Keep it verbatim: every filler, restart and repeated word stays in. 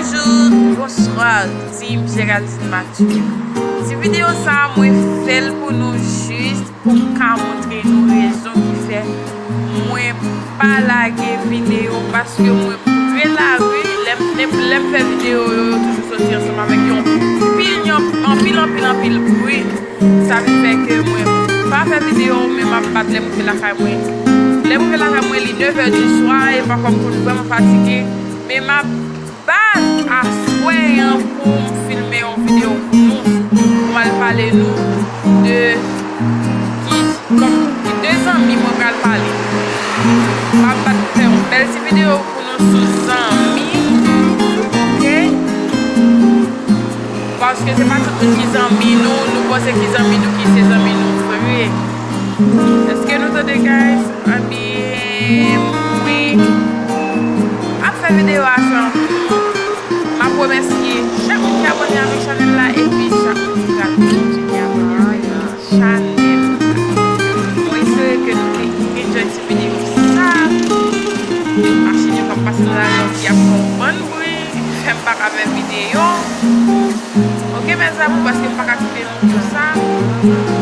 Bonjour, bonsoir, team Géraldine Mathieu. Ti videyo sa a, mwen fè l pou nou jis pou m ka montre nou rezon ki fè mwen pa lage videyo, paske mwen pre lari, lè m, lè m, lè m fè videyo yo, yo toujou soti ansanm avèk yon pil, yon anpil, anpil, anpil bri. Sa vin fè ke mwen pa fè videyo, men m ap bat lè m rive lakay mwen. Lè m rive lakay mwen, li nevè di swa, e pafwa m konn vrèman fatige, men m ap bat aswè an pou m filme yon videyo pou nou, pou m al pale nou de ki, kòm, de zanmi mwen pral pale. M ap bat fè yon bèl ti videyo pou nou sou zanmi, oke? Paske se pa tout moun ki zanmi nou, nou panse ki zanmi nou, ki se zanmi nou vre. Èske nou tande, guys? Anbyen, wi. M ap fè videyo a sou yon M ap remèsye chak moun ki abòne avèk chanèl la, epi chak moun ki pral kontinye abòne avèk chanèl la. Mwen espere ke nou te enjoy ti videyo sa. Machin yo k ap pase nan lari an ki ap fè yon bann bri, fè m pa ka fè videyo. Oke, mes amours, paske m pa ka kite nou konsa.